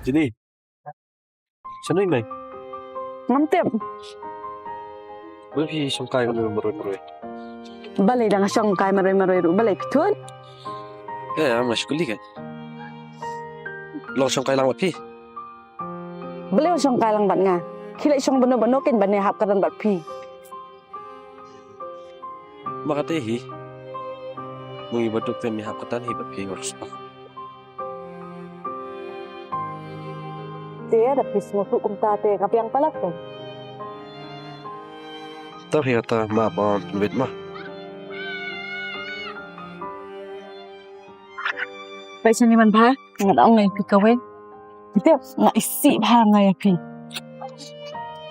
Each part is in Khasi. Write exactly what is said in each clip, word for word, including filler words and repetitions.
Jenny. Shano i mei? Ngam tip. Balei phi shongkai marwei marwei? Balei dang shongkai marwei marwei ruh, balei phi tut? Eh, nga shu kylli ka. Long shongkai lang bad phi? Balei shongkai lang bad nga? Khie leit shong bano bano kein ban ïahap kyrdan bad phi. Ma kata hi. Mui baduk te mi hap katan hi bad phi ngor spa. Te da phi sngewthuh kumta te ka biang palat te. Tau hi kata ma ba pynwit ma. Peit shane man bha, nga da ong ïa phi kawei. Tip, nga isih bha nga ïa phi.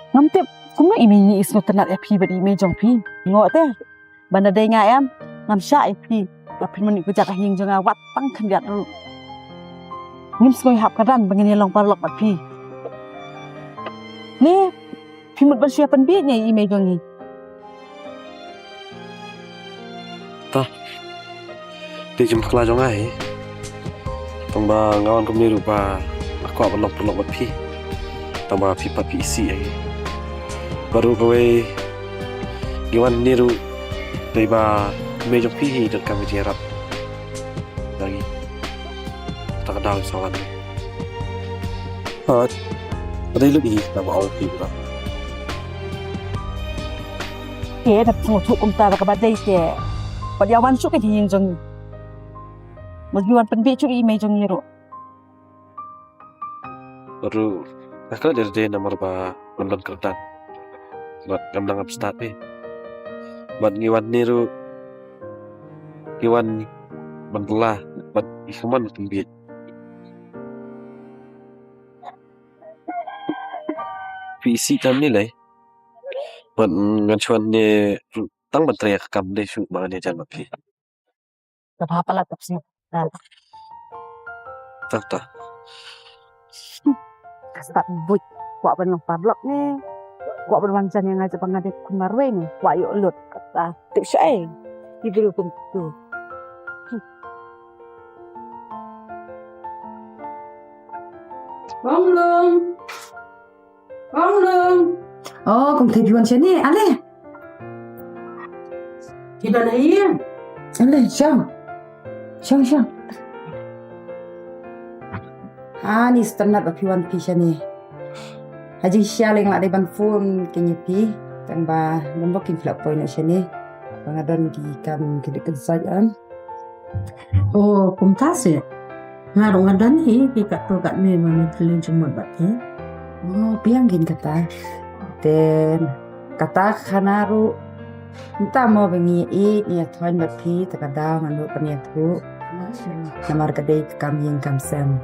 Ngam tip kumno i mei i sngewtynnat ïa phi bad i mei jong phi. Ngo te. Ban da dei nga em, ngam shah ïa phi. Ba phin mane kujak ha ïing jong nga wat tang khyndiat ruh. Ngim sngew hap kyrdan ba ngin ïa long paralok bad phi. Ne, phi mut ban shu ïa pynbieit ïa i mei jong ngi. Ta. Te jingpakla jong nga hi. Tang ba nga wan kumne ruh ba nga kwah ban long paralok bad phi. Tang ba phi pat phi isih ïa ngi. Bad ruh kawei ngi wan ne ruh dei ba i mei jong phi hi donkam ka jingïarap na ngi. Ta ka daw sa wan. Hooid. Ka dei lut hi na ba ong phi ba. Te da sngewthuh kumta da kaba dei te. Pat ïa wan shuh ka ïing jong ngi. Mut ngi wan pynbieit shuh i mei jong ngi ruh. Ruh nga klet ïa lade namar ba ngam don kyrdan. Bad ngam nang ap stad eh. Bad ngi wan ne ruh ngi wan ban bylla bad ngi sngewman pynbieit. Phi isih tam ne lei. Bad ngan shu wan ne tang ban trei ïa ka kam dei shuh ba ngan ïajan bad phi. Ka bha palat ka phi. Ta ta. Ka stad buit. Kwah ban long paralok ne. Kwah ban wan jan ïa nga jong nga dei khun marwei ne. Kwah ïoh lut. Ka tip sha ei. Ki briew kum tu. Ong Lung. Ong Lung. Oh, kong thei phi wan shane, ale. Ki don ha ïing. Ale, shong. Shong, shong. Ani sngewtynnat ba phi wan phi shane. Ha jingshisha lei nga la dei ban phone kein ïa phi. Tang ba ngam bok kein phi la poi noh shane. Ba nga don ki kam ki dei kynsait an. Oh, kumta seh. Nga ruh nga don hi ki katto katne ba ngi kylli jingmut bad ki. Oh, biang kein kata. Te kata khana ruh. Mynta mo ba ngi ïeit ngi ïathoiñ bad phi, te ka daw ngan ruh pynïathuh. Namar ka dei ka kam ïing kam sem.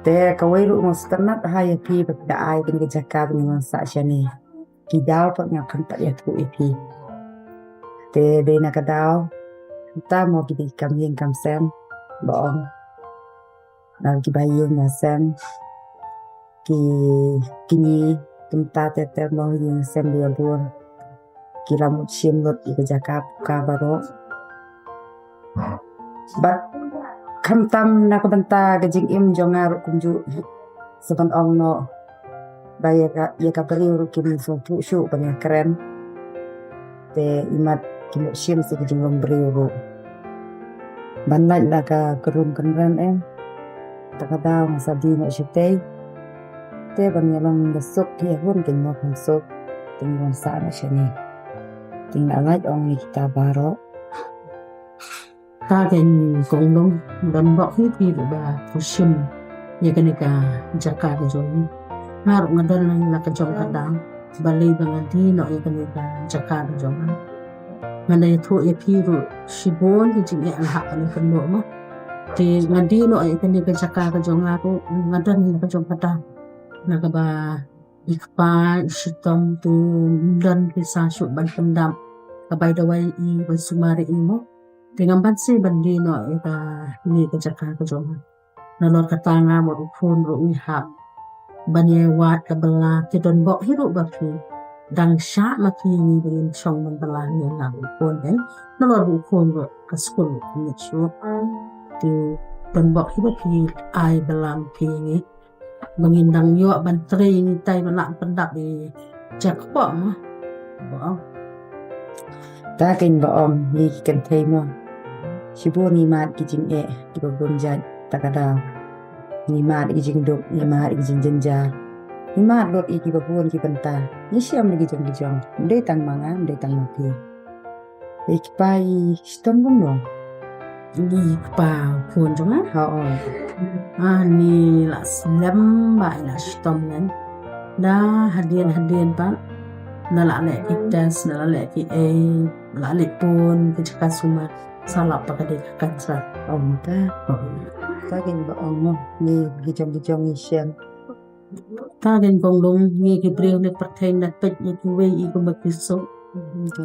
Te kawei ruh nga sngewtynnat ha ïa phi ba phi da ai kein ka jaka ba ngi wan sah shane. Ki daw pat nga khlem pat ïathuh ïa phi. Te dei na ka daw mynta mo ki dei ki kam ïing kam sem ba ong. Nang ki ba ïing ba sem ki kñi kumta ter ter mo ïing sem ba ïa bun. Ki la mut shim lut ïa ka jaka pyrkhat baroh. Bad khamtam na ka bynta ka jingim jong nga ruh kumjuh. Sa ban ong noh ba ïa ka, ïa ka briew ruh kim sngewthuh shuh ban ïa kren. Te imat kim shim sa ka jinglong briew ruh. Ban lait la ka krum kynren em. Ta ka daw nga sa dih noh shatei. Te ban ïa long da suk ïa hun kin mo kan suk. Te ngan sa na shane. Te nga lait ong ïa kita baroh. Ka keiñ kong Lung, don bok hi phi ruh ba phi shim ïa kane ka jaka ka jong ngi. Nga ruh nga don la ka jong ka daw. Balei ba nga die noh ïa kane ka jaka ka jong nga. Nga la ïathuh ïa phi ruh shibun ki jingeh la hap ban pynduh mo. Te nga die noh ïa kane ka jaka ka jong nga ruh nga don la ka jong ka daw. Na kaba i kpa i shitom te ym don pisa shuh ban pyndap. Ka bai dawai i ban sumar i mo. Te ngam banse ban die noh ïa kane ka jaka ka jong nga. Nalor kata nga bad u khun ruh ngi hap ban ïa wad ka bylla, te don bok hi ruh ba phi dang shah ma phi ngi ba ngin shong ban bylla ngi na u khun em. Nalor u khun ruh ka skul ruh ngi shuh. Te Pynbok hi ba phi ai balam phi ngi. Ba ngin dang ïoh ban trei ngi tai ba lah pyndap i Jacob ma. Ba ong. Ta keiñ ba ong ngi ki kynthei mo. Shibun ngi mad ki jingeh kiba bun jait ta ka daw. Ngi mad ki jingduk, ngi mad ki jingjynjar. Ngi mad lut ïa kiba bun ki bynta. Ngi shem ïa ki jong ki jong. Ym dei tang ma nga, ym dei tang ma phi. Ïa ki pa i shitom kumno? Ïa ki pa khun jong nga? Hooid. Ani la slem ba i la shitom ngan. Da hadien hadien pat. Da la leh ki test, da la leh ki ei, la leh pun ki jaka sumar. Sa lap ba ka dei ka cancer. Ong ta. Hooid. Ta keiñ ba ong mo. Ngi ki jong ki jong ngi shem. Ta keiñ kong Lung, ngi ki briew ne pyrthei na peit ïa kiwei i kumba ki suk.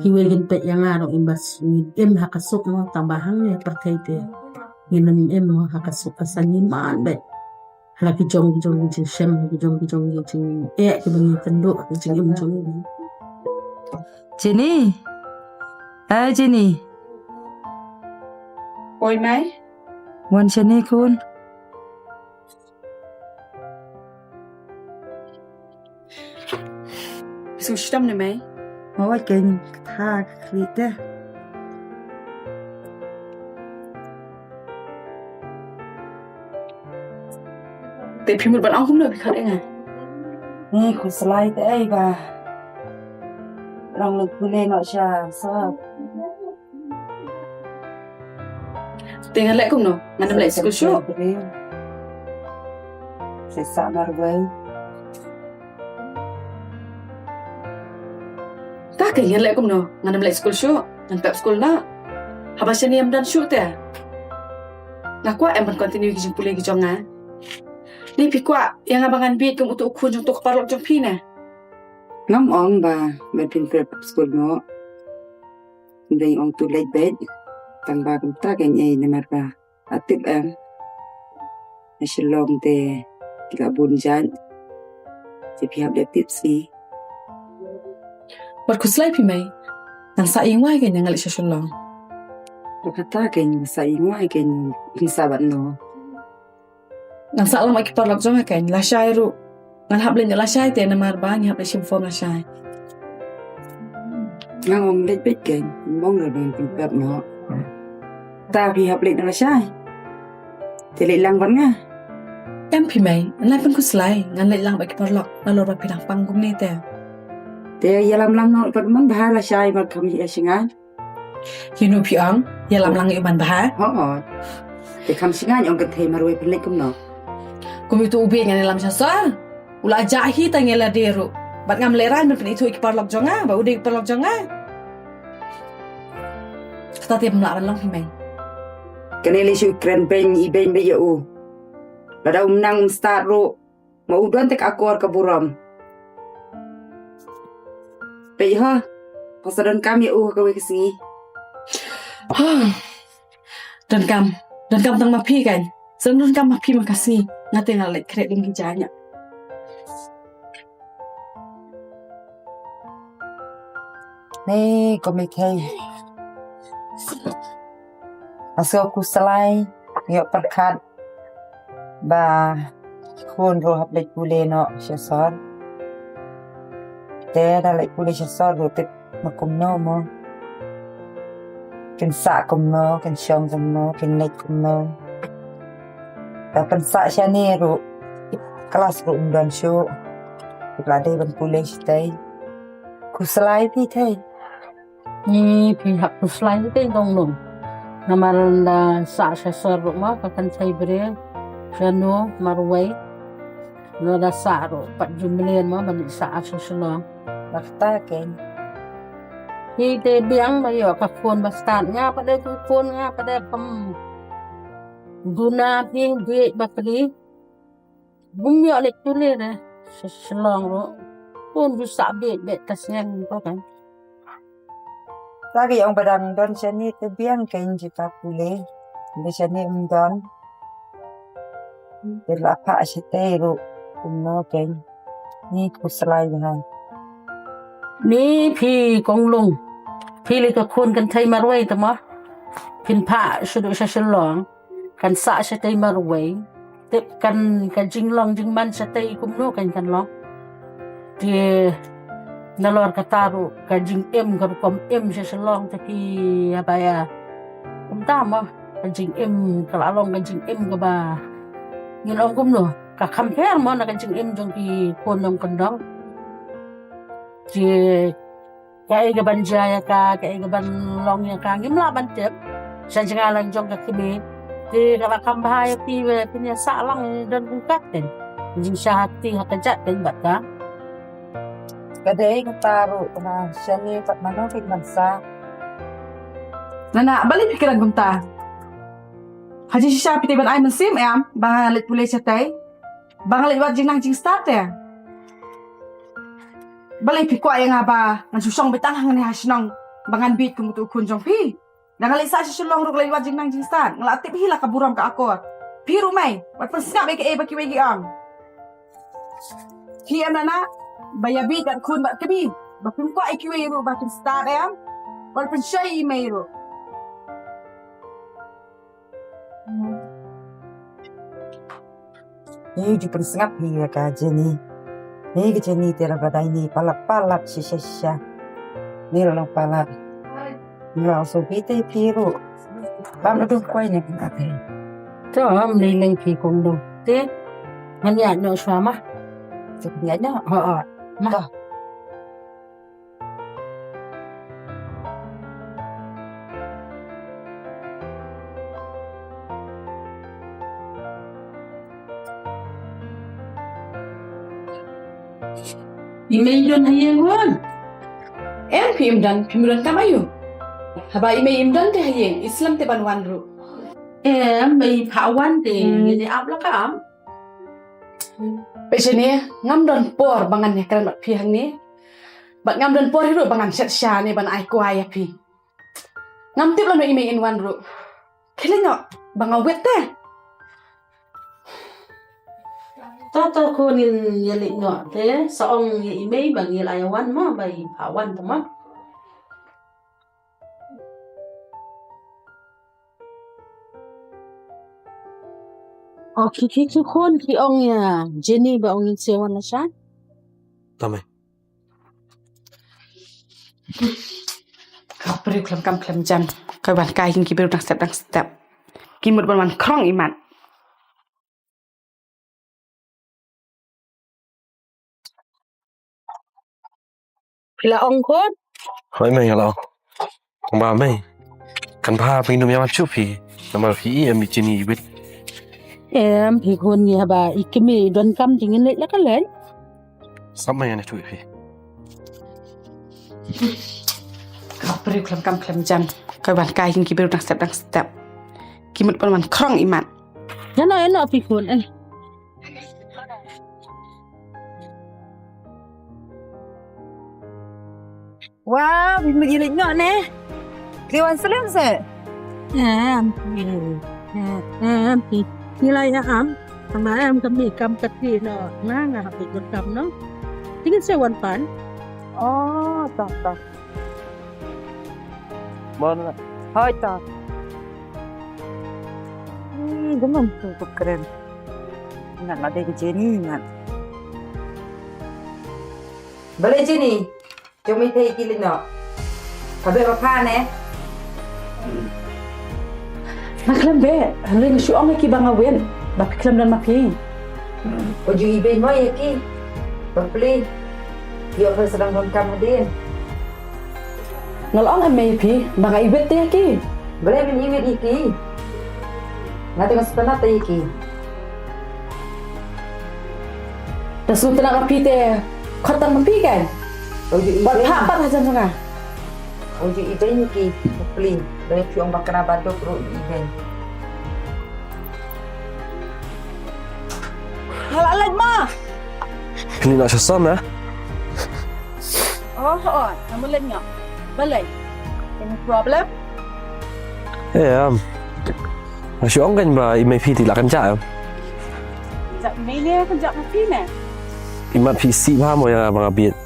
Kiwei kin peit ïa nga ruh im bas, im ha ka suk mo, tang ba hangne pyrthei te ngin im im mo ha ka suk ka sani man beit. Hala ki jong ki jong ki jingshem, ki jong ki jong ki jingeh kiba ngi kynduh, ki jingim jong ngi. Jenny. Eh, Jenny. Oi, Mei. Wan shane khun. Phi shu shitom ne, Mei? Hooid keiñ, ka tha ka khlieh te. Te phi mut ban ong kumno phi khot ïa nga? Ni khuslai te ei ba. Rang leit pule noh sha sor. Te ngan leh kumno? Ngan ym leit skul shuh. Sa sa marwei. Ta keiñ ngan leh kumno? Ngan ym leit skul shuh. Ngan pep skul noh. Haba shane ym don shuh te. Nga kwah em ban continue ki jingpule ki jong nga. Ni phi kwah ïa nga ba ngan bieit kum uto u khun jong uto u paralok jong phi ne? Ngam ong ba ban pynpep skul noh. Ym dei ong too late bad. Tang ba kumta keiñ ei namar ba nga tip em. Na Shillong te ki la bun jait. Te phi hap leh tip sngi. Wat khuslai phi Mei. Ngan sah ïing wai keiñ ngan leit sha Shillong. Ba kata keiñ ngan sah ïing wai keiñ ngan sah bad no. Ngan sah lang bad ki paralok jong nga keiñ, lashai ruh. Ngan hap leit lashai te namar ba ngi hap leit shim form lashai. Nga ong leit beit keiñ, mong la don pynpep noh. Ta phi hap leit lashai. Te leit lang bad nga. Em phi Mei, ngan pyn khuslai, ngan leit lang bad ki paralok, nalor ba phi dang pang kumne te. Te ïalam lang noh bad man bha lashai bad kham ïa shingai. Ïa no phi ong, ïalam lang ïa u man bha? Hooid. Te kham sngewbha ong kynthei marwei pynleit kumno? Kum ïa uto u bieit ngan ïalam sha sor. U la jah hi tang ïa lade ruh. Bad ngam lehrain ban pynithuh ïa ki paralok jong nga, ba u dei ki paralok jong nga. Kata te ym lah ban long hi Mei. Kane lei shu kren beiñ i beiñ beit ïa u. Lada um nang um stad ruh. Ma u don te ka akor ka burom. Peit ho. Ka sa donkam ïa u ha kawei ka sngi. Donkam. Donkam tang ma phi kan. Sa donkam ma phi ma ka sngi. Nga te nga leit khreh ding ki jaiñ. Ni ko Mithei. Nga sngew khuslai ïoh pyrkhat ba khun ruh hap leit pule noh sha sor. Te da leit pule sha sor ruh tip ma kumno mo. Kin sah kumno, kin shong kumno, kin leit kumno. Da pynsah shane ruh klas ruh ym don shuh. Tip la dei ban pule shatei. Khuslai phi Thei. Ni phi hap khuslai te dong nong. Namar da sah sha sor ruh ma ka kan sai bre. Shano marwei. Lada sah ruh pat ju mlien ma ban sah sha Shillong. Ba kata keiñ. Hi te biang ba ïoh ka khun ba stad nga pat de ka khun nga pat de kam. Duna phi bieit ba kli. Bym ïoh leit pule de sha Shillong ruh. Khun ju sah bieit bieit ka sngewbha ko kan. Sa ki ong ba dang don shane te biang keiñ jingpule. Ba shane ym don. Te la phah shatei ruh kumno keiñ. Ni khuslai bha. Ni phi Konglung. Phi lei ka khun kynthei marwei te mo. Phin phah shuh sha Shillong. kan sah shatei marwei. Tip kan ka jinglong jingman shatei kumno kan kan long. Te nalor kata ruh ka jingim ka rukom im sha Shillong te ki haba ïa. Kumta mo ka jingim ka la long ka jingim kaba ngin ong kumno. Ka compare mo na ka jingim jong ki khun nongkyndong. Te kaei kaban jia ïa ka, kaei kaban long ïa ka, ngim lah ban tip. Sha jingïalang jong ka kmie. Te ka la kham bha ïa phi ba phin ïa sah lang don kum ka te. Jingshah hati ha ka jait te bad ka. Ka dei kata ruh na shane pat mano phi ban sah. Nana, balei phi kren kumta? Ha jingshisha phi te ban ai mynsiem em, ba nga leit pule shatei. Ba nga leit wad jingnang jingstad te. Balei phi kwah ïa nga ba ngan shu shong beit tang hangne ha shnong ba ngan bieit kum utu u khun jong phi. Da nga leit sah sha Shillong ruh leit wad jingnang jingstad. Nga la tip hi la ka burom ka akor. Phi ruh mei, wat pynsngap ïa kaei ba kiwei ki ong. Phi em Nana, ba ïa bieit bad khun bad kmie. Ba phim kwah ïa kiwei ruh ba kin stad em. Wat pynshoi ïa i mei ruh. Ni ju pynsngap hi ïa ka Jenny. Ni ka Jenny te la ba dei ni palat palat shisha shisha. Ni la long palat. Ni la so bi te phi ruh. Bam du kwai ni ka te. To am ni leng phi kong do. Te. Ngan ïa no shwa ma. Te ïa no. Ha ha. Ma. To. I mei don ha ïing wan. Em phi im don, phi im don kam ayu. Haba i mei im don te ha ïing, i slem te ban wan ruh. Em, mei pha wan te, hmm, ïa ap la kam. Pei shane, ngam don por ba ngan ïa kren bad phi hangne. Bad ngam don por hi ruh ba ngan shet sha ne ban ai kwai ïa phi. Ngam tip lano i mei in wan ruh. Khie leit noh ba nga wit te. To to khun, ngin ïa leit noh te, sa ong ïa i mei ba ngi la ïa wan mo, ba i pha wan te mo. O ki ki ki khun, ki ong ïa Jenny ba ong ngin sa wan lashai. To mei. Ka briew khlem kam khlem jam. Ka wan kai kin ki briew dang step dang step. Ki mut ban wan krong imat. Phi la ong khun? Hooid mei, nga la ong. Kumba mei, kan bha ba ngin ym ïa wan shuh phi. Namar phi i em i Jenny i wit. Em phi khun, ïa ba i kmie i donkam te ngin leit la ka leit. Sngap mei, ngan ïathuh ïa phi. Ka briew khlem kam khlem jam. Ka wan kai kin ki briew dang step dang step. Ki mut ban wan krong imat. Ïa noh ïa noh phi khun eh. Wow, phi mut ïa leit noh ne. Phi wan slem se. Em, em, phi, phi la ïa am. Tang ba em ka mih kam ka ti noh. Nga nga hap leit wan kam noh. Ti ngin sa wan pan. Oh, tang tang. Mon. Hooid tang. Hmm, dum tu tu kren. Nga la dei ka Jenny nga. Balei Jenny? Jong mei thei ki leit noh. Ka beh ba pha ne. Nga khlem beh, hynrei nga shu ong ïa ki ba nga wit, ba phi khlem don ma phi. O ju i beiñ mo ïa ki. Ba pli. Ïoh phi sa dang donkam hadien. Nga la ong em mei ïa phi ba nga i wit te ïa ki. Balei men i wit ïa ki? Nga te nga sngewtynnat te ïa ki. Te sngewtynnat ma phi te khot tang ma phi kan. Wat phah pat hajan jong nga. Ong ju i beiñ ïa ki, pli. Balei phi ong ba kena ba duk ruh i beiñ. Nga la leit ma. Phi leit noh sha sam eh? Oh, oh, nga mut leit noh. Balei? Any problem? Eh, em. Nga shu ong kan ba i mei phi te i la kynjah em. Kynjah i mei ne, kynjah ma phi ne? I mat phi sih bha mo ïa nga ba nga bieit.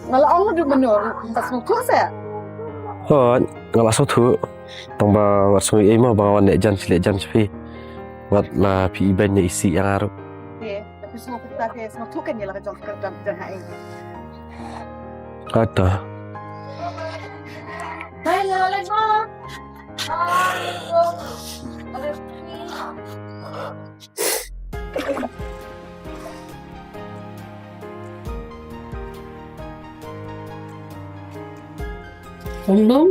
Nga la ong haduh mynno, nga sngewthuh se. Hooid, nga la sngewthuh. Tang ba wat sngew ei mo ba wan leh jan shi leh jan shi phi. Wat la phi i beiñ ne i sih ïa nga ruh. Te, tapi semua kita ke semua tu kan ialah kejong kejong kejong hai. Kata. Hai, Assalamualaikum. Kong Long.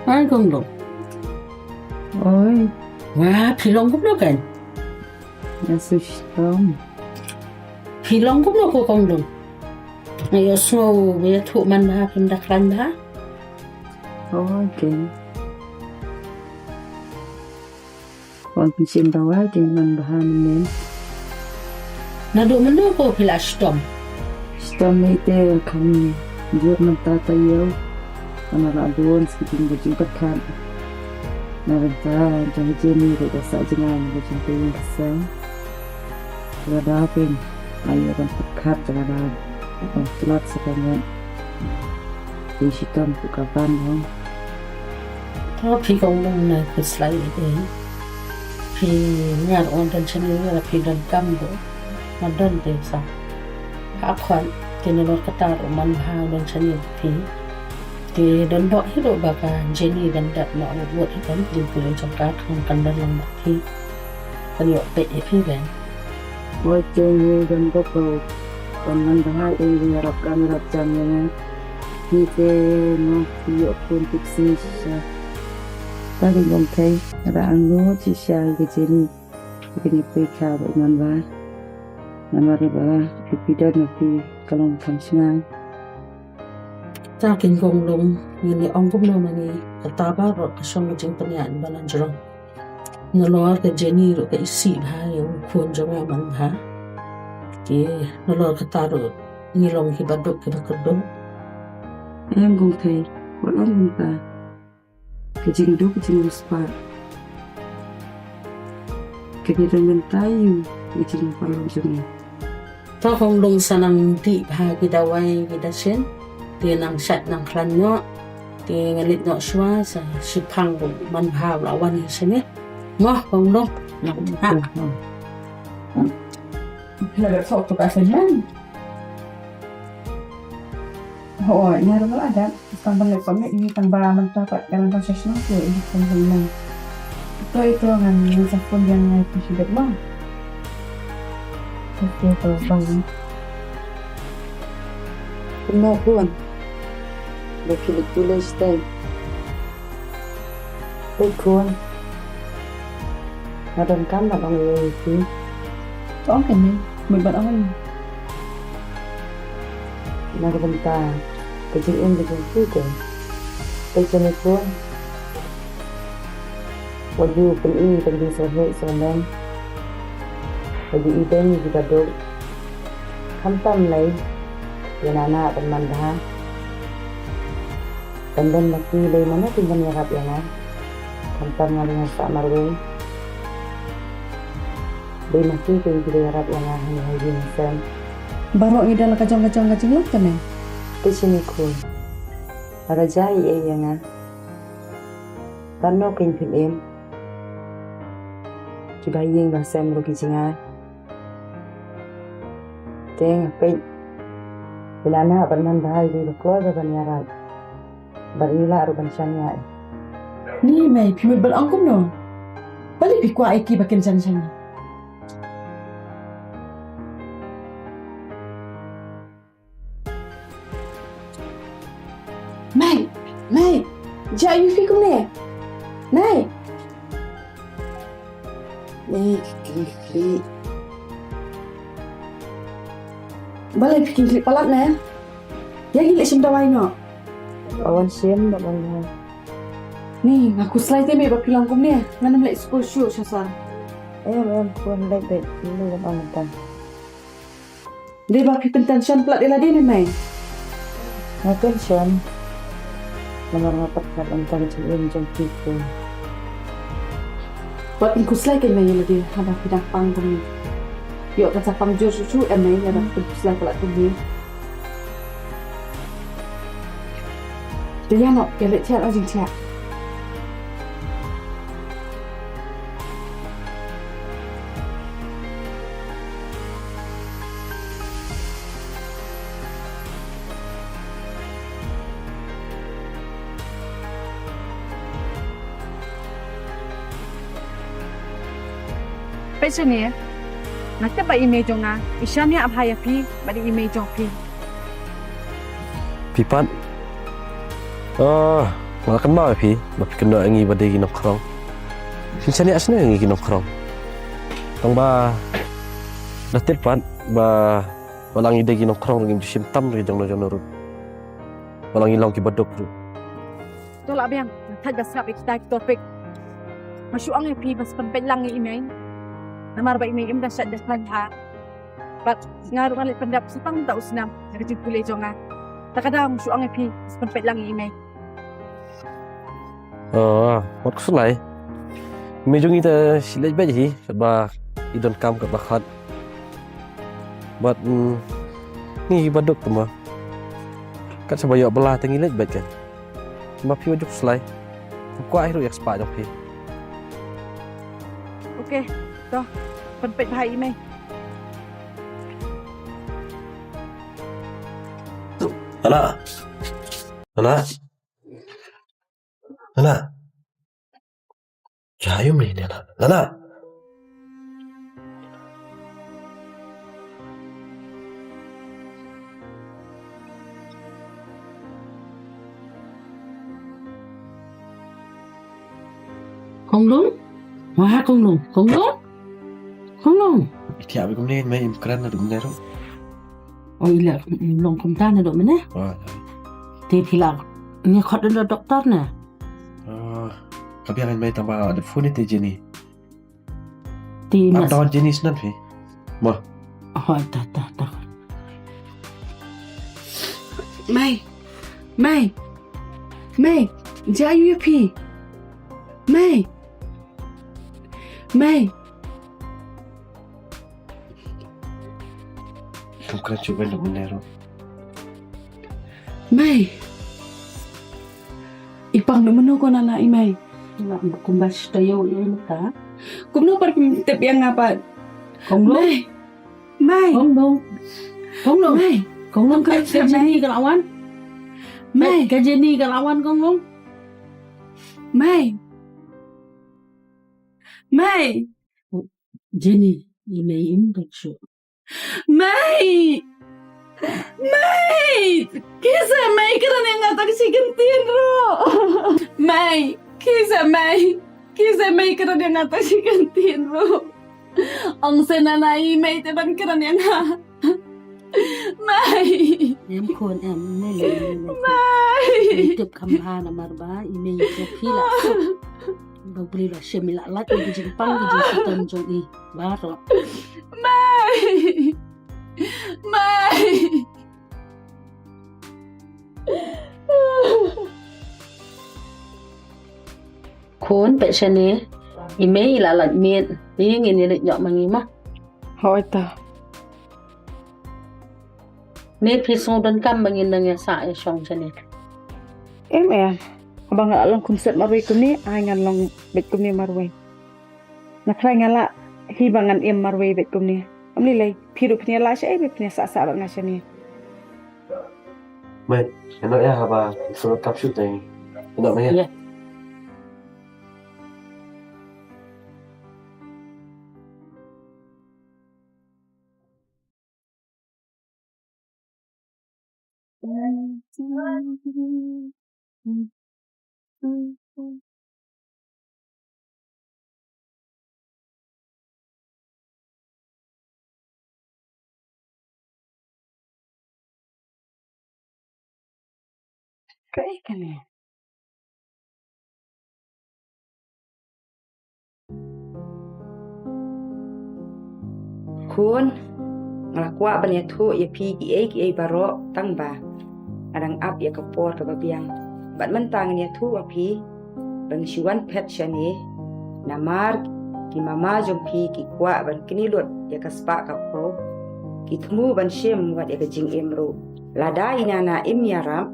Hai Kong Long. Oi. Wah, phi long kumno kan? Nga shu shitom. Phi long kumno ko Kong Long? Nga ïohsngew ba ïathuh man bha phim da khlaiñ bha. Oi, Ken. Wan pynshim dawai te man bha mynnin. Naduh mynno ko phi la shitom? Shitom ite kham jur mynta taïew. Namar la bun sha ki jingpyrkhat jingpyrkhat. Na bynta jong Jenny ruh ka sah jngai na ka jingpyrkhat ka sah. Lada phi Ai ïa ban pyrkhat lada ban tlot sa ka ngat. Phi shitom ku ka ban hong. To phi Kong Long, nga khuslai ïa phi. Phi ngat wan don shane, lada phi donkam ruh nga don te sa. Ha khot te nalor kata ruh man bha don shane phi. Te don bok hi ruh ba ka Jenny ban dep noh bad hi ban jingpule jong ka, kan don lang bad phi. Kan ïoh peit ïa phi ban. Oi Jenny, don bok ruh ban man bha, ïa ïarap kam ïarap jam ïa nga. Phi te mo phi ïoh khun tip sngi shisha. Ta dei bok thei, ra angno shisha ïa ka Jenny. Kane pyrkhat ba man bha. Namar ba phi don ma phi ka long kham shngain. Ta kin Kong Long, ngin ïa ong kumno ma ngi, kata baroh ka shong ka jingpynïaid ba la jrong. Nalor ka Jenny ruh ka isih bha ïa u khun jong nga man bha. Te nalor kata ruh ngi long kiba duk kiba kyrduh. Em Kong Thei, wat ong kumta. Ka jingduk ka jingriewspah. Kane dang mynta ïa ka jingpynlong jong ngi. To Kong Long, sa nang dih bha ki dawai ki dashin. Te nang shait nang khlaiñ noh. Te nga leit noh shuwa sa shiphang ruh man bha u la wan hi shane. Mo Kong Long. Nang ha. Phi la dep soh tu ka shen. Hooid, nga ruh nga la dep. Tang ban leit pom ïa i, tang ba mynta pat ka dang tang sha shnong, te i tang ban leit. Ito, ito ngan, ngan sa phone ïa nga ïa phi shu dep mo. Ito, ito bye. Kumno khun? Ba phi leit pule shatai? Peit khun. Nga donkam ban ong ïa phi. To ong kane, mut ban ong. Na ka bynta ka jingim ka jong phi te. Peit kane khun. Wat ju pyni ka jingsngewheh sngewlem. Wat ju ibeiñ ïa kiba duk. Khamtam lei, ïa nana ban man bha. Ban don ma phi lei mano kin ban ïarap ïa nga. Khamtam nga dang sah marwei. Dei ma phi kin ki ïarap ïa nga ha ïing ha sem. Baroh ngi don la ka jong ka jong ka jinglong te me. Te shini khun. Lada jia ei ei ïa nga. Pano kin phin im. Kiba ïing ba sem ruh ki jngai. Te nga peit. Ïa nana ban man bha ïa ki ba kloi ba ban ïarap. Bad ngi lah ruh ban shaniah. Ni mei, phi mut ban ong kumno? Balei phi kwah ïa ki ba kin jan shaniah? Mei, mei, jia ïa phi kumne. Mei. Mei, ki khlieh. Balei phi khlieh palat ne? Ïa ngi leit shim dawai noh. Awan shim dawai noh. Ni, nga khuslai te mei ba phi long kumne. Ngan ym leit skul shuh sha sar. Em, em, khun leit, leit, leit, leit, leit. Dei ba phi pyntension palat ïa lade ne mei? Nga tension. Namar nga pyrkhat ïa ka jingim jong phi khun. Wat phin khuslai kein mei ïa lade haba phi dang pang kumne. Ïoh kan sa pang jur shuh shuh em mei, lada phin khuslai palat kumne. Te ïa noh, ïa leit thiah noh jingthiah. Shane, nga tip ba i mei jong nga i shaniah bha ïa phi bad i mei jong phi. Phi pat. Ah, nga la kynmaw ïa phi ba phi kynnoh ïa ngi ba dei ki nongkhrong. Phi shaniah shane ïa ngi ki nongkhrong. Tang ba la tip pat ba ba la ngi dei ki nongkhrong ngim ju shim tam ïa ki jong no jong no ruh. Ba la ngi long ki baduk ruh. To lah biang, nga thait ba sngap ïa kita ki topic. Nga shu ong ïa phi ba sa pynpeit lang ïa i mei. Namar ba i mei im da shait da khlaiñ bha. Bad nga ruh nga leit pyndep sa tang mynta u snem ïa ka jingpule jong nga. Ta ka daw nga shu ong ïa phi ba sa pynpeit lang ïa i mei. Oh, wat khuslai. I mei jong ngi te shi leit beit hi, katba i donkam katba khat. Bad, mm, ngi baduk tama. Kat shaba ïoh bylla te ngi leit beit kan. Ma phi wat ju khuslai. Kwah hi ruh ïa ka spah jong phi. Okay, to. Pynpeit bha i mei. Nana. Nana. Nana. Ïa aïu mei ne Nana? Nana. Konglung? Wah, Konglung. Konglung? Konglung? Iti abi kumne mei im kren na dum ne ro. Oh, i la long kumta na dum ne? Wah. Te phi la ngi khot da doktor ne? Ah, ka biang mei tang ba da phone te Jenny. Ti mas. Tang Jenny snan phi. Ma. Oh, ta, ta, ta. Mei. Mei. Mei. Ïa aïu ïa phi. Mei. Mei. Kum kren shuh ban da mynne ruh. Mei. I pang na mynno ko Nana i mei. Kumba shi taïew i mei ka. Kumno pat phi tip ïa nga pat. Konglung. Mei. Mei. Konglung. Konglung. Mei. Konglung ka Jenny ka la wan. Mei. Ka Jenny ka la wan Konglung. Mei. Mei. Jenny, i mei im bad shuh. Mei! Mei! Ki sa mei kren ïa nga tang shi kyntien ruh. Mei! Ki sa mei! Ki sa mei kren ïa nga tang shi kyntien ruh. Ong sa Nana i mei te ban kren ïa nga. Mei! Em khun em, mei, mei, mei, mei. Mei! Tip kham bha namar ba i mei ïa phi la suk. Ba u Blei la shem i la lait ïa ka jingpang ka jingshitom jong i. Baroh. Mei! Mei! Khun, peit shane. I mei i la lait miet. Ïa ngin ïa leit ïoh ma ngi ma. Hooid ta. Ne phi sngew donkam ba ngin nang ïa sah ïa shong shane? Em em. Haba nga la long khun set marwei kumne, ai ngan long beit kumne marwei. Nga trai nga la hi ba ngan im marwei beit kumne. Ym lei lei, phi ruh phin ïa la shaei ba phin ïa sah sah bad nga shane. Mei, ïa noh ïa haba sngew donkam shuh te. Ïa noh mei ïa. Ïa. Kaei kane? Khun, nga la kwah ban ïathuh ïa phi kiei kiei baroh tang ba nga dang ap ïa ka por kaba biang. Bad mynta ngan ïathuh ïa phi ba ngi shu wan phet shane namar ki mama jong phi ki kwah ban knieh lut ïa ka spah ka phew, ki thmu ban shim wat ïa ka jingim ruh. Lada i Nana im ïarap,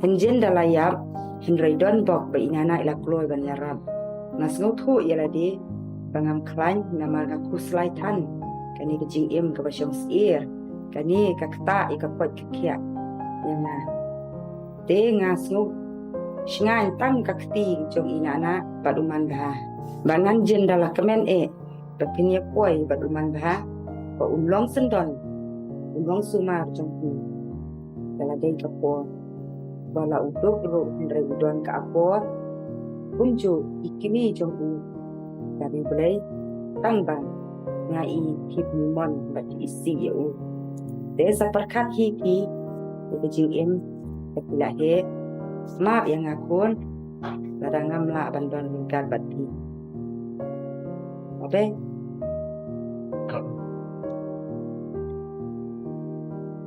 hynjin da la ïap, hynrei don bok ba i Nana i la kloi ban ïarap. Nga sngewthuh ïa lade ba ngam khlaiñ namar nga khuslai than. Kane ka jingim kaba shong syier, kane ka ktah ïa ka koit ka khiah ïa nga. Te nga sngew shngaiñ tang ka kti jong i Nana bad u Manbha. Ba ngan jin da la kmen eh. Ba phin ïa poi bad u Manbha, ba un long syndon, un long sumar jong phi. Ka la dei ka por ba la u duk ruh, hynrei u don ka akor. Kumjuh i kmie jong u ka ri Blei, tang ba nga i phi pynmon bad phi isih ïa u. Te sa pyrkhat hi phi ïa ka jingim ka phi la heh. Map ïa nga khun, lada ngam lah ban don ryngkat bad phi. Oke.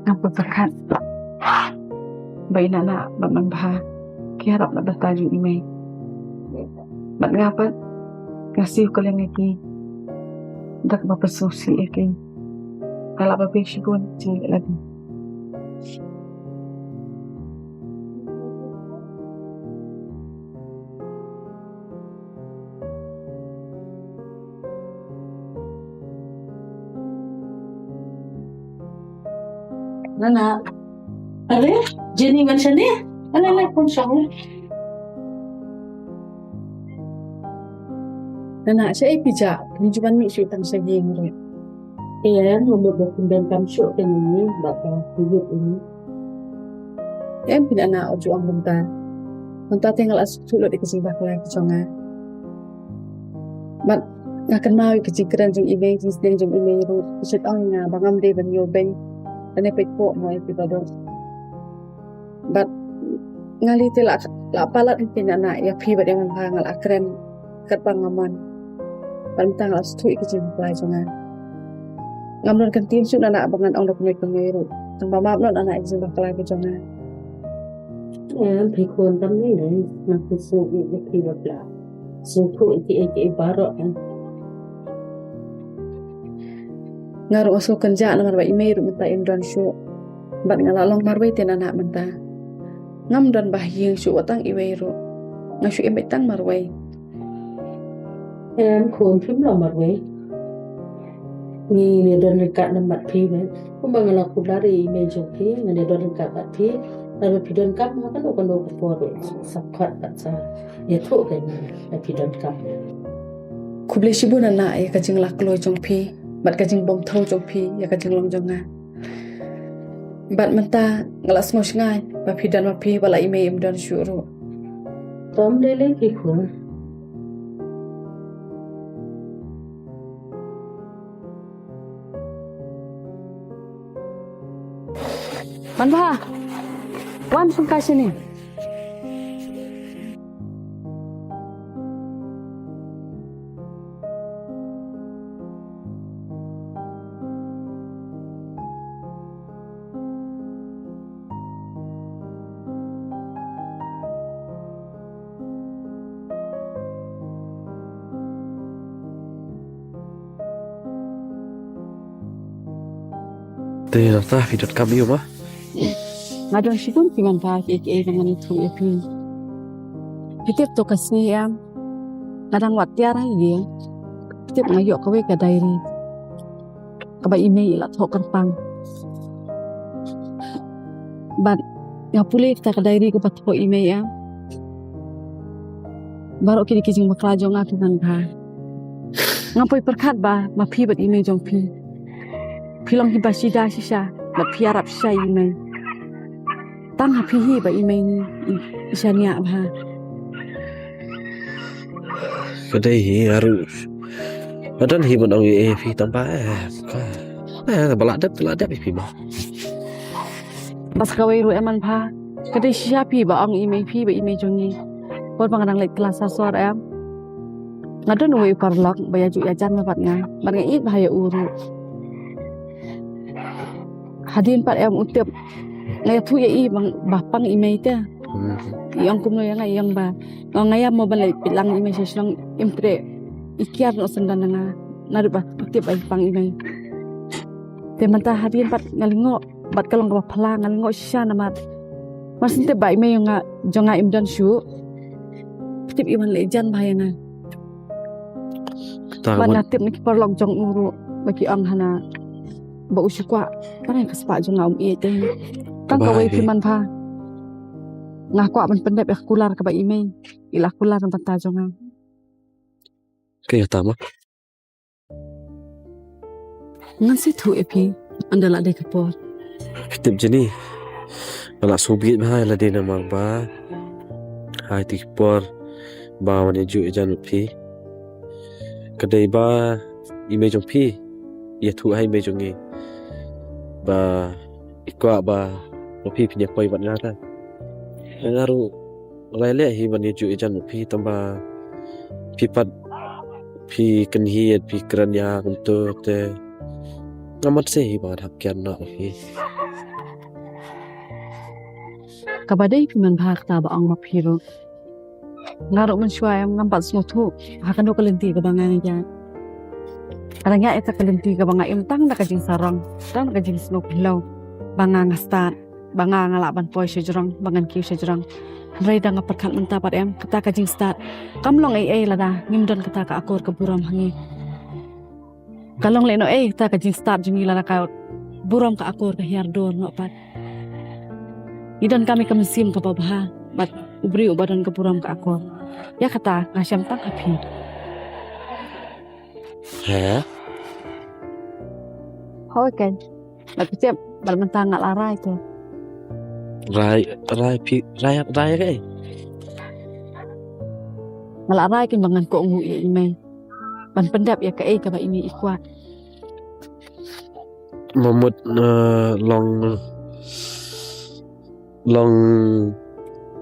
Nga pyrkhat ba i Nana bad Manbha ki ïarap na bynta jong i mei. Bad nga pat nga siew kylleng ïa ki da kaba pynsngewsih ïa ki. Nga lah ba phi shibun jingïaleh. Nana. Are, Jenny ngan shane? Ala la pun shong. Nana, shaei phi jah? Phi ju ban mih shuh tang sha ïing ruh. Em, ngam mut ba phin donkam shuh kane, bad ba phi ïoh ïa ngi. Em phi Nana, u ju ong kumta. Mynta te nga la sngewthuh lut ïa ka jingbakla ka jong nga. Bad nga kynmaw ïa ka jingkren jong i mei, jingsneng jong i mei ruh. Ka shait ong ïa nga ba ngam dei ban ïoh beiñ lane peit poh mo ïa phi baroh. Bad nga lei te la, la palat phi Nana, ïa phi bad ïa Manbha nga la kren katba nga mon. Bad mynta nga la sngewthuh ïa ka jingbakla jong nga. Ngam don kyntien shuh Nana ba ngan ong da kumno kumno ruh. Tang ba map noh Nana ïa ka jingbakla ka jong nga. Em phi khun, kam dei ne, nga phi sngewthuh ïa phi bapla. Sngewthuh ïa kiei kiei baroh em. Nga ruh nga sngewkynjah namar ba i mei ruh mynta im don shuh. Bad nga la long marwei te Nana mynta. Ngam don ba ha ïing shuh wat tang iwei ruh. Nga shu im beit tang marwei. Em khun, phim long marwei. Ngi ngin ïa don ryngkat namar phi ne. Kumba nga la kular ïa i mei jong phi, ngan ïa don ryngkat bad phi. Lada phi donkam ha kano kano ka por ruh, sa khot bad sa ïathuh ïa ngi lada phi donkam. Khublei shibun Nana ïa ka jinglakhluh jong phi bad ka jingbymthaw jong phi ïa ka jinglong jong nga. Bad mynta nga la sngewshngaiñ ba phi don ma phi, ba la i mei im don shuh ruh. Tom dei lei phi khun. Manbha, wan shong kai shane. Te nangta phi donkam ïa u ma? Nga don shibun phi Manbha, kiei kiei ba ngan ïathuh ïa phi. Phi tip to ka sngi em, nga dang wad tiar ha ïing. Phi tip nga ïoh kawei ka diary kaba i mei i la thoh kyrpang. Bad nga pule kata ka diary kaba thoh i mei em. Baroh kine ki jingbakla jong nga phi Manbha. Ngam poi pyrkhat ba ma phi bad i mei jong phi, phi long hi ba shida shisha bad phi ïarap shisha ïa i mei. Tang ha phi hi ba i mei ni i, i shaniah bha. Ka dei hi nga ruh. Nga don hi ban ong ïa phi tang ba, eh, ka, eh, ba la dep, la dep ïa phi ma. Bad sa kawei ruh em Manbha, ka dei shisha phi ba ong i mei phi ba i mei jong ngi. Por ba nga dang leit klas ha sor em, nga don uwei u paralok ba ïajuh ïajan ma bad nga, bad nga ïeit bha ïa u ruh. Hadien pat em u tip nga ïathuh ïa i ba, ba pang i mei te. Hmm. I ong kumno ïa nga, i ong ba nga, nga ïam mo ban leit peit lang i mei sha shnong, im treh i kiar noh syndon na nga naduh ba u tip ba i pang i mei. Te mynta hadien pat nga lyngngoh bad ka long kaba phylla, nga lyngngoh shisha namar mar shen tip ba i mei jong nga, jong nga im don shuh. Tip i wan leit jan bha ïa nga. Bad nga tip na ki paralok jong u ruh ba ki ong hana ba u shu kwah tang ïa ka spah jong nga, um ïeit te. Tang kawei phi Manbha, nga kwah ban pyndep ïa ka kular kaba i mei i la kular na bynta jong nga. Ka ïa ta ma. Ngan sa ïathuh ïa phi ynda la dei ka por. Phi tip Jenny, nga la sngewbha bha ïa lade namar ba ha kito ki por ba wan ïa ju ïa jan bad phi, ka dei ba i mei jong phi i ïathuh ha i mei jong ngi ba i kwah ba, ba phi phin ïa poi bad nga. Te nga ruh nga la leh hi ban ïa ju ïa jan bad phi, tangba phi pat phi kynhied, phi kren ïa kumto te ngam mat se hi ba ngan hap kiar noh bad phi. Kaba dei phi man bha kata ba ong ma phi ruh. Nga ruh mynshuwa em ngam pat sngewthuh ha kano ka lynti kaba nga ïaid. Nga ïaid ïa ka lynti kaba nga im tang da ka jingsarong, tang da ka jingsngew phyllaw ba nga nga stad, ba nga nga lah ban poi sha jrong, ba ngan kiew sha jrong. Hynrei da nga pyrkhat mynta pat em, kata ka jingstad kam long ei ei lada ngim don kata ka akor ka burom ha ngi. Ka long lehnohei kata ka jingstad jong ngi lada ka burom ka akor ka hiar dor noh pat. Ngi donkam ïa ka mynsiem kaba bha bad u briew uba don ka burom ka akor. Ïa kata nga shem tang ha phi. He? Hooid keiñ. Bad phi tip, bad mynta nga la rai te. Rai, rai phi, rai, rai kaei? Nga la rai keiñ ba ngan kohnguh ïa i mei ban pyndep ïa kaei kaba i mei i kwah. Ba mut, eh, long, long.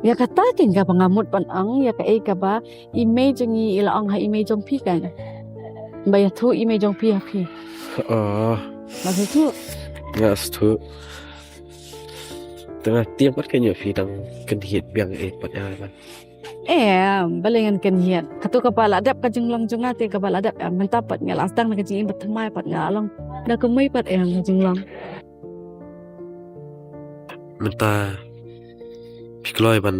Ïa kata keiñ kaba nga mut ban ong, ïa kaei kaba i mei jong ngi i la ong ha i mei jong phi keiñ. Ba ïathuh i mei jong phi ha phi. Oh. Ba ïathuh. Nga sngewthuh. Te nga tieng pat keiñ ïa phi dang kynhied biang eh pat ïa nga. Em, balei ngan kynhied. Kato kaba la dep ka jinglong jong nga te kaba la dep em. Mynta pat nga la sdang na ka jingim ba thymmai pat nga la long da ka mei pat em ka jinglong. Mynta phi kloi ban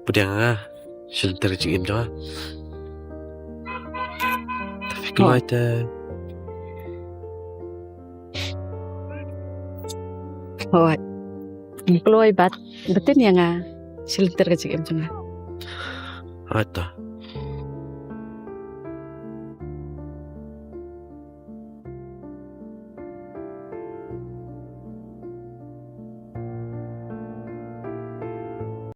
pdiang nga sha lynter ka jingim jong nga. Te phi kloi te. Hooid. Phi kloi bad pdiang ïa nga sha lynter ka jingim jong nga. Hooid to.